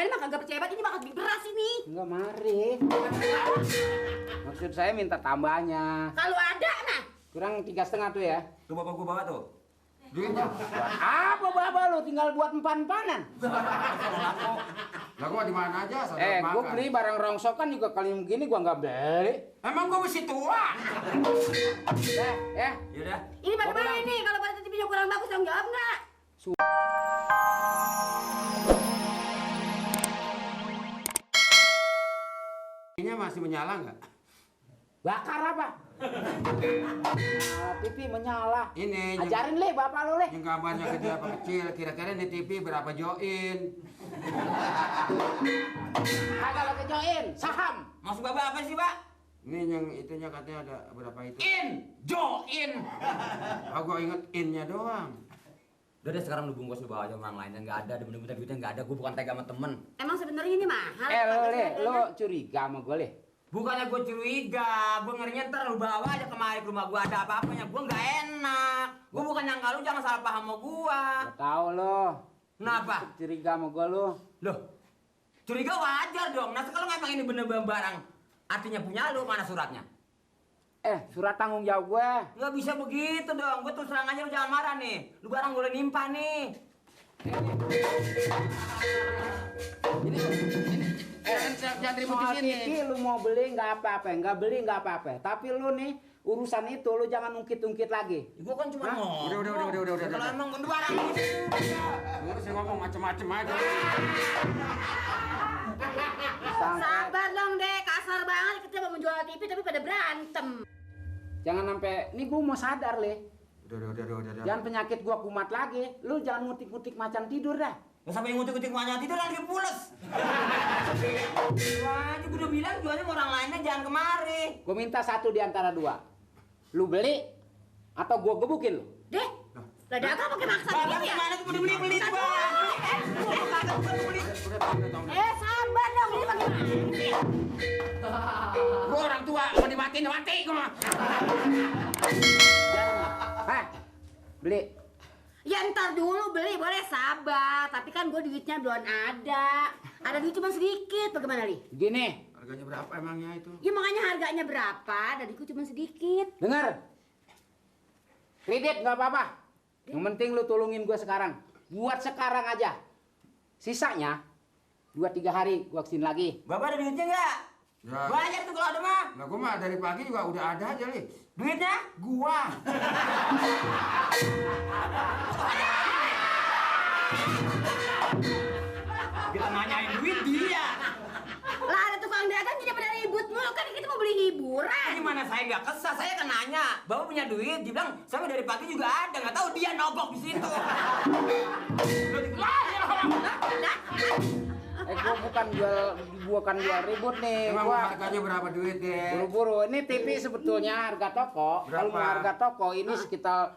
kalian mah kagak percaya banget, ini bakal beli beras ini. Enggak, mari. Maksud saya minta tambahnya. Kalau ada, nah. Kurang 3,5 tuh ya. Tuh bapak gua bawa tuh. Duitnya. Apa bapak lu tinggal buat empan-empanan? Lah gua di mana aja Gua beli barang rongsokan juga kali begini gua nggak beli. Emang gua mesti tua. Ya. Yaudah. Ini bagaimana ini? Kalau pada TV-nya kurang bagus, tanggung jawab nggak? Ini masih menyala nggak? Bakar apa? TV menyala. Ini Ajarin le bapak lu le. yang gambarnya gede apa kecil, kira-kira di TV berapa join? Kagak lo kejoin, saham. Maksud bapak apa sih, Pak? Ini yang itunya katanya ada berapa itu? Join. Gua inget innya doang. Udah deh sekarang lu bungkus lu bawa aja orang lain yang nggak ada, bener-bener duitnya nggak ada, gue bukan tega sama temen. Emang sebenarnya ini mahal. Lo curiga sama gue le? Bukannya gue curiga, gue ngerinya ntar lu bawa aja kemari ke rumah gue ada apa-apanya, gue nggak enak. Gue bukan nyangka lu, jangan salah paham sama gue. Gak tau lo. Kenapa? Curiga sama gue lo. Loh, curiga wajar dong. Nah sekarang emang ini bener-bener barang artinya punya lu, mana suratnya? Surat tanggung jawab gue. Nggak bisa begitu dong, gue terus terang aja lu jangan marah nih. Lu barang boleh nimpa nih. Ini Jangan ribut di soal sini. TV lu mau beli nggak apa-apa, nggak beli nggak apa-apa. Tapi lu nih urusan itu lu jangan ungkit-ungkit lagi. Gue kan cuma Hah? ngomong. Udah. Kalau emang bener barang Lu sih ngomong macem-macem aja. Sabar dong deh, kasar banget kita mau menjual TV tapi pada berantem. Jangan sampai, nih gue mau sadar le. Udah. Jangan penyakit gua kumat lagi. Lu jangan ngutik-ngutik macan tidur dah. nggak sampai ngutik-ngutik banyak tidur lagi pules. Wah, gue udah bilang jualnya sama orang lainnya jangan kemari. Gue minta satu di antara dua. Lu beli atau gua gebukin lu? Deh, lah dagang pakai maksa Bapak gitu ya? gimana tuh udah beli tuh, Bang? Sabar dong, ini bagaimana? Gua orang tua, mau dimatiin mati gua. Hah? Beli. Ya ntar dulu beli, boleh sabar. Tapi kan gue duitnya belum ada. Ada duit cuma sedikit, bagaimana Li? Gini, Harganya berapa emangnya itu? Ya makanya harganya berapa, duitku cuma sedikit. denger. Kredit nggak apa-apa. Yang penting lu tolongin gua sekarang. Buat sekarang aja. Sisanya 2-3 hari gua kesini lagi. Bapak ada duitnya nggak? Ya. Banyak tuh kalau ada mah. Nah, gua mah dari pagi juga udah ada aja, Li. Duitnya? Gua. Kita nanyain duit dia. Lah ada tukang dagang jadi pada ribut mulu, kan kita mau beli hiburan. Gimana saya nggak kesal? Saya kan nanya. Bapak punya duit? Dia bilang, saya dari pagi juga ada. Nggak tahu dia nogok di situ. Gua kan jual ribut nih. Emang Gua harganya berapa duit deh? buru-buru. Ini TV sebetulnya harga toko. Kalau Berapa? mau harga toko ini sekitar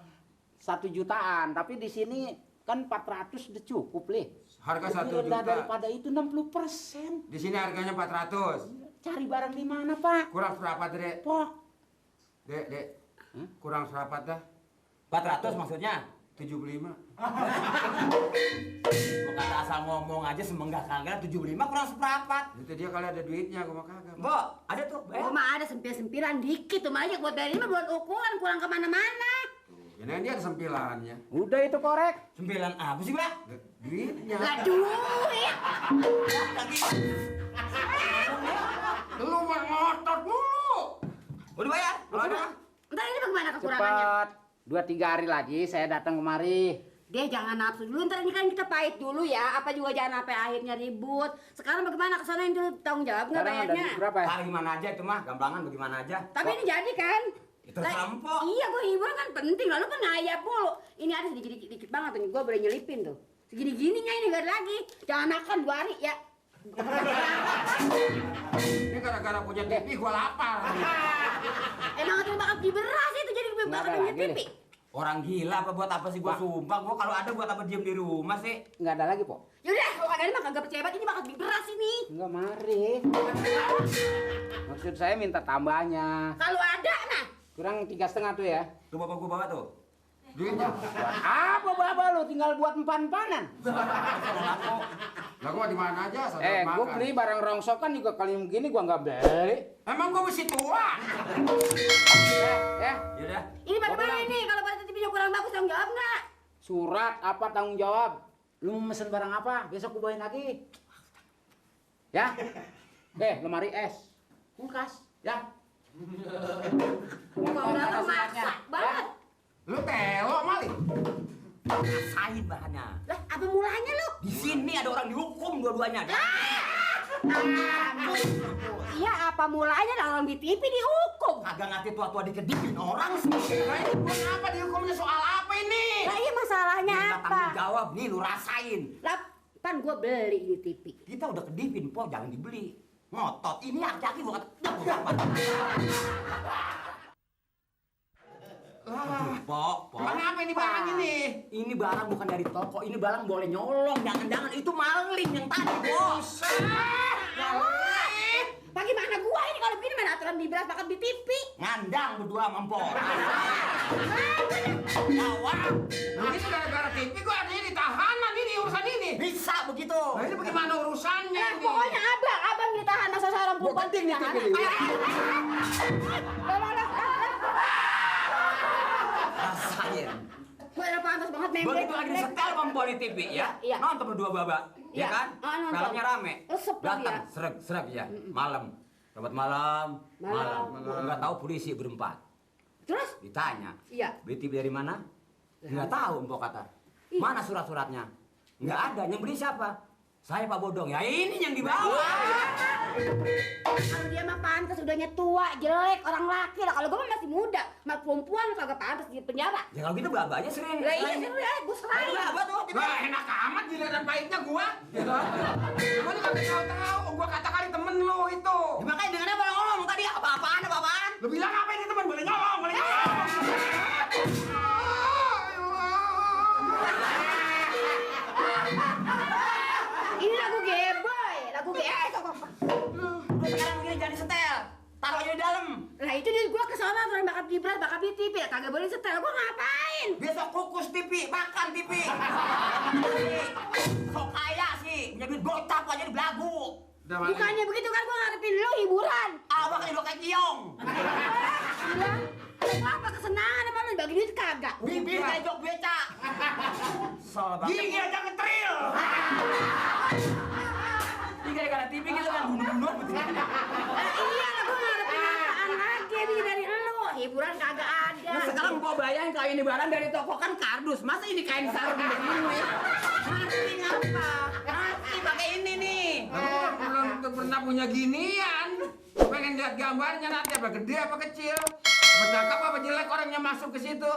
1 jutaan. Tapi di sini kan 400 udah cukup, Li. Harga Lebih 1 rendah juta. daripada itu 60%. Di sini harganya 400. Cari barang di mana, Pak? Kurang seperempat, Dek. Pok. Dek. Kurang seperempat dah. 400 maksudnya? 75. Gua kata asal ngomong aja semenggak kagak 75 kurang seperempat. Itu dia kali ada duitnya, gua mah kagak. Mbok, ada tuh. Gue mah ada sempil-sempilan dikit tuh, makanya buat bayar ini mah buat ukuran, kurang kemana-mana. Ya, nah, dia ada sempilannya. Udah itu korek. 9 apa sih, Mbak? Duitnya. Lah duit. Lagi. Lu mah ngotot mulu. Udah bayar? Kalau ada. Ntar ini bagaimana kekurangannya? Cepat. 2-3 hari lagi saya datang kemari. Dia jangan nafsu dulu, ntar ini kan kita pahit dulu ya. Apa juga jangan sampai akhirnya ribut. Sekarang bagaimana kesana itu tanggung jawab nggak Sekarang ada bayarnya? duit berapa ya? Ah, gimana aja itu mah, gampangan bagaimana aja. Tapi ini jadi kan? Itu rampok. Iya, gue hiburan kan penting. Lalu kan ngayap mulu. Ini ada sedikit-dikit banget tuh. Gue boleh nyelipin tuh. Segini-gininya ini gak ada lagi. Jangan makan 2 hari ya. Ini gara-gara punya TV gua lapar. Emang itu bakal beli beras itu jadi Nggak bakal ada beli lagi TV. nih. Orang gila apa buat apa sih gua sumpah. Gua kalau ada buat apa diem di rumah sih? Nggak ada lagi, Pok. Yaudah, kalau kalian mah kagak percaya banget ini bakal beli beras ini. Enggak, mari. Maksud saya minta tambahnya. Kalau ada, nah. Kurang 3,5 tuh ya. Tuh bapak gua bawa tuh. Duitnya. Apa Baba lu tinggal buat empan-empanan? Lah gua di mana aja saudara Gua makan. beli barang rongsokan juga kali begini gua nggak beli. Emang gua mesti tua. Ya, Yaudah. Ini bagaimana ini? Kalau pada TV-nya kurang bagus, tanggung jawab nggak? surat apa tanggung jawab? Lu mau mesen barang apa? Besok gua bawain lagi. Ya? Lemari es, kulkas, ya. Mau berapa maksa banget. Lu telo mali. Rasain bahannya. Lah, apa mulanya lu? Di sini ada orang dihukum dua-duanya. Iya, apa mulanya lah orang di TV dihukum? Kagak ngerti tua-tua dikedipin orang sendiri. Lah ini kenapa dihukumnya soal apa ini? Lah iya masalahnya Minta apa? tanggung jawab nih, lu rasain. Lah, kan gua beli di TV. Kita udah kedipin, po, jangan dibeli. Ngotot, ini laki-laki bukan apa. Po. Kenapa ini barang ini? Ini barang bukan dari toko, ini barang boleh nyolong. Jangan-jangan itu maling yang tadi, bos. Bagaimana gua ini kalau begini mana aturan di beras makan di TV? Ngandang berdua mampo. Jawab. Ini gara-gara TV gua artinya ditahanan ini urusan ini. Bisa begitu. Nah ini bagaimana urusannya Nah, ini? pokoknya abang ditahan masa seorang perempuan penting nih ditahan. TV ini. Rasain. Gua udah pantas banget member. Begitu lagi setel mampo di TV ya. Iya. Nonton berdua baba. Iya. Ya kan? Oh, nonton. Filmnya rame. Resep lagi Datang, ya. sereg ya. Malam. Dapat malam. Malam. Enggak tahu polisi berempat. Terus? Ditanya. Iya. Beli TV dari mana? Enggak tahu, Mpok kata. Ih. Mana surat-suratnya? Enggak ada. Yang beli siapa? Saya Pak Bodong. Ya ini yang dibawa. Kalau dia mah pantas udahnya tua, jelek, orang laki lah. Kalau gua mah masih muda, mah perempuan kagak pantas di penjara. Ya kalau gitu babanya sering. Lah iya sih ya, gua serahin. Baba tuh. Wah enak amat giliran pahitnya gua. Gua juga nggak tahu. Gua kata kali temen lu itu. Ya, makanya dengan apa ngomong tadi apa-apaan apa-apaan? Lu bilang apa ini teman? Boleh ngomong, boleh ngomong. Ini lagu geboy, lagu Lu sekarang begini jangan disetel. Taruh aja di dalam. Lah itu dia gua ke sana orang bakal gibran, bakal di TV, kagak boleh setel. Gua ngapain? Besok kukus TV, makan TV. Sok kaya sih, punya duit gocap aja di belagu. Udah, Mak. Bukannya begitu kan gua ngarepin lu hiburan. Abang kan kayak kiong. Bilang, apa kesenangan emang lu bagi duit kagak? Bibir kayak jok beca. Soal banget. Gigi aja ngetril. Ini gara-gara TV kita kan bunuh-bunuhan betul. Lah iya lah gua ngarepin apaan lagi nih dari lu? Hiburan kagak ada. Nah, sekarang gua bayangin kalau ini barang dari toko kan kardus. Masa ini kain sarung begini? Mati ngapa? Mati pakai ini nih. Aku belum pernah punya ginian. Gua pengen lihat gambarnya nanti apa gede apa kecil. Apa cakep apa jelek orangnya masuk ke situ.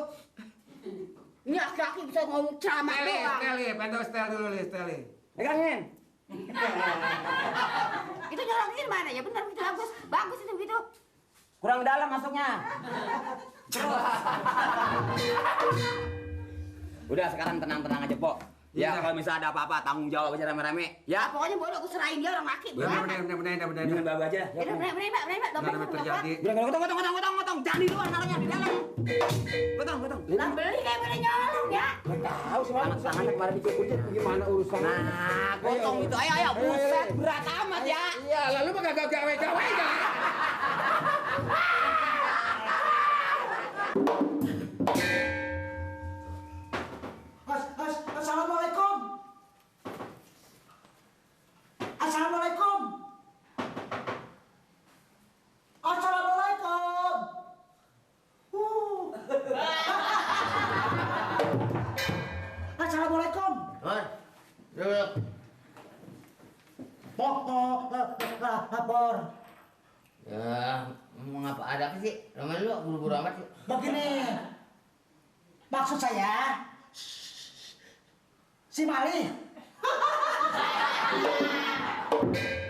Ini laki-laki bisa ngomong ceramah doang. Steli, pentas stel dulu, Steli. Pegangin. Itu nyolongin mana ya? Benar itu bagus. Bagus itu gitu. Kurang dalam masuknya. Terus. Udah sekarang tenang-tenang aja, Pok. Ya, Iya. kalau misalnya ada apa-apa tanggung jawab aja rame-rame. Ya. Pokoknya boleh aku serahin dia orang laki. Bener. Dengan Baba aja. Bener, Mbak. Jangan terjadi. Gotong. Jangan di luar naruhnya di dalam. Gotong. Lah beli kayak pada nyolong ya. Tahu sih, tangannya kemarin dicekut gimana urusan. Nah, gotong itu. Ayo. Buset, berat amat ya. Iya, lalu mah gak gawe-gawe kan. Assalamualaikum. Assalamualaikum. Assalamualaikum. Assalamualaikum. Lapor. Ya, mau ngapa? Ada apa sih? Roman lu buru-buru amat sih. Begini. Maksud saya si Mali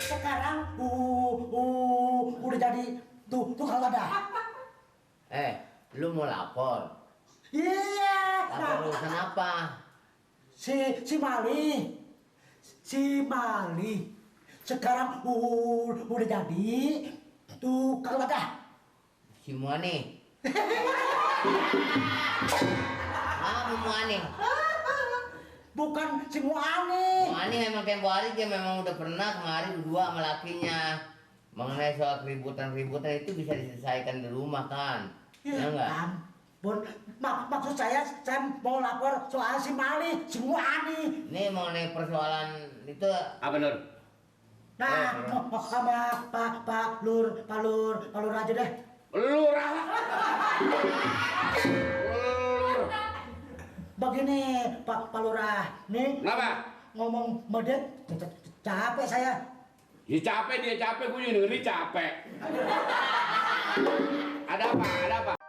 sekarang udah jadi tukang wadah. Lu mau lapor? Iya. Lapor urusan apa? Si Mali sekarang udah jadi tukang wadah. Semua nih. Muani? Bukan si Muani. Muani memang tempo hari dia memang udah pernah kemari berdua sama lakinya. Mengenai soal keributan-keributan itu bisa diselesaikan di rumah kan? Ya enggak? Ampun, maksud saya mau lapor soal si Mali, si Muani. Ini mengenai persoalan itu Apa Nur? Nah, sama Pak Lur aja deh. Lurah. Begini Pak Lurah, nih Kenapa? ngomong medet capek saya. Ya capek dia capek, gue juga dengerin capek. Ada apa? Ada apa?